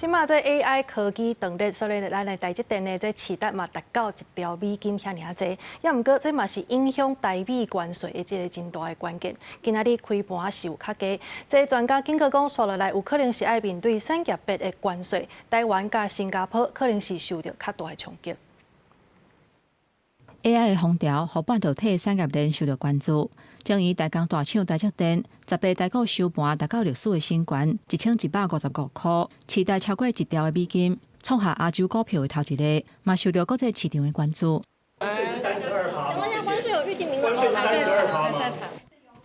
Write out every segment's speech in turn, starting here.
這馬這 AI 科技當熱，所以咱的台積電的這市值嘛達到1兆美金遐爾仔濟。也毋過這嘛是影響台美關稅的這个真大的關鍵。今仔日開盤是有較低，這專家警告講，紲落來有可能是愛面對產業別的關稅，台灣佮新加坡可能是受著較大的衝擊。 AI 的風潮，予半導體產業鏈受著關注。終於代工大廠台積電，18台股收盤達到歷史的新高，1155塊，市值超過1兆的美金，創下亞洲股票的頭一个，嘛受著國際市場的關注。請問一下，關稅有預計明朗嗎？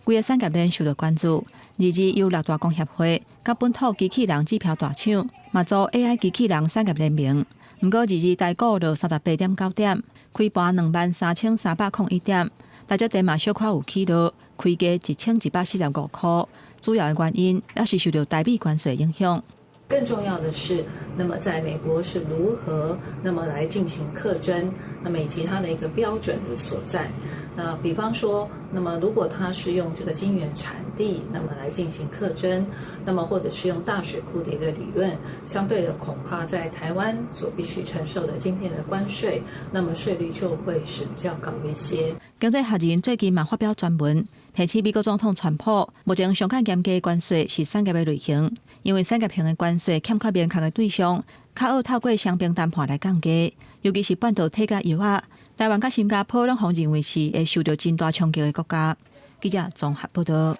規个產業鏈受著關注，二二由六大工協會佮本土機器人指標大廠，嘛組 AI 機器人產業聯盟。毋過二二台股落38.9點，開盤23,301點，台積電嘛小可有起落，開低1145塊。主要的原因也是受著台美關稅影響。更重要的是，那麼在美國是如何那麼來進行課徵，那麼以及它的一個標準的所在。那比方說，那麼如果它是用這個晶圓產地，那麼來進行課徵，那麼或者是用大水庫的一個理論，相對的恐怕在台灣所必須承受的晶片的關稅，那麼稅率就會是比較高一些。經濟學人最近嘛發表專文，提醒美國總統川普，目前上較嚴格關稅是產業的類型，因為產業型的關稅欠缺明確的對象，較好透過雙邊談判來降低，尤其是半導體佮藥仔，台灣佮新加坡攏予認為是會受著真大衝擊的國家。記者綜合報導。